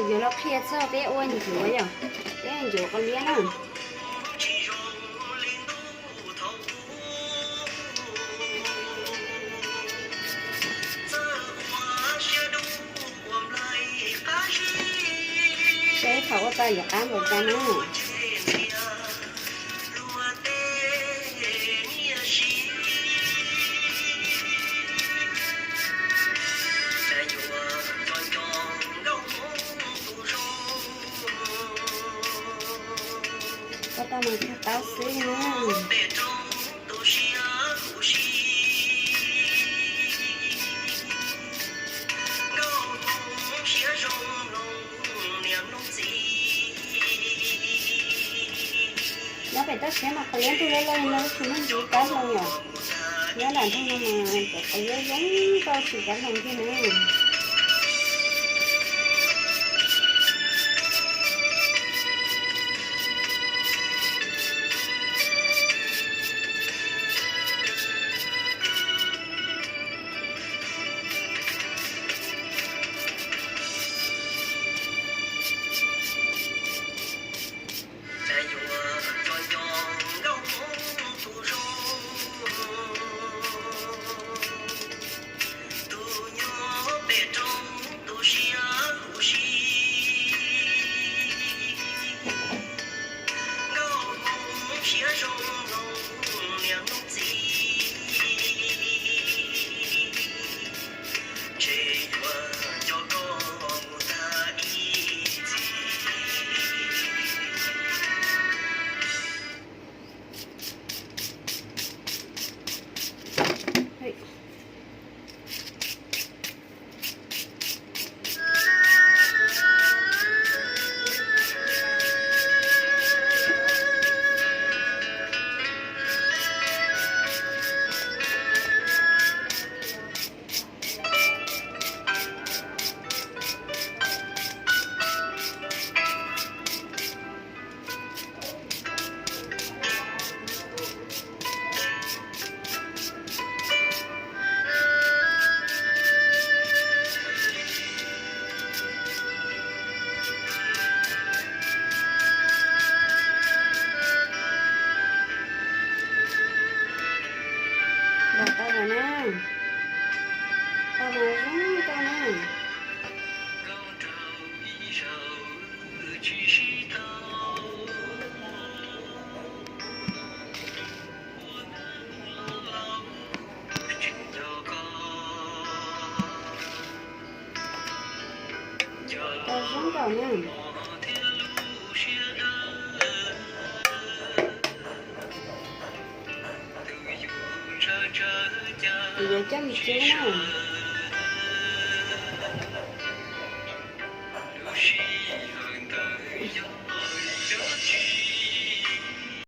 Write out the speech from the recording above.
Yuav los qhia txog peb ua ncuav yom, peb ncuav qos liab na. Seb thaum ua tau yuav qab npaum cas na. Koj tau mas txog qab xwb na. Nyob pem toj siab mas qos liab ntug loj loj no tsis muaj ntxiv kab hloov yom. Nyob nram nroog no mas cov qos liab zoo nkauj tsis kab hloov kiag na. Los tau lawm na. Tau mas zoo tau na. Tau zoo nkaus na. Kuv yuav coj mus cub na.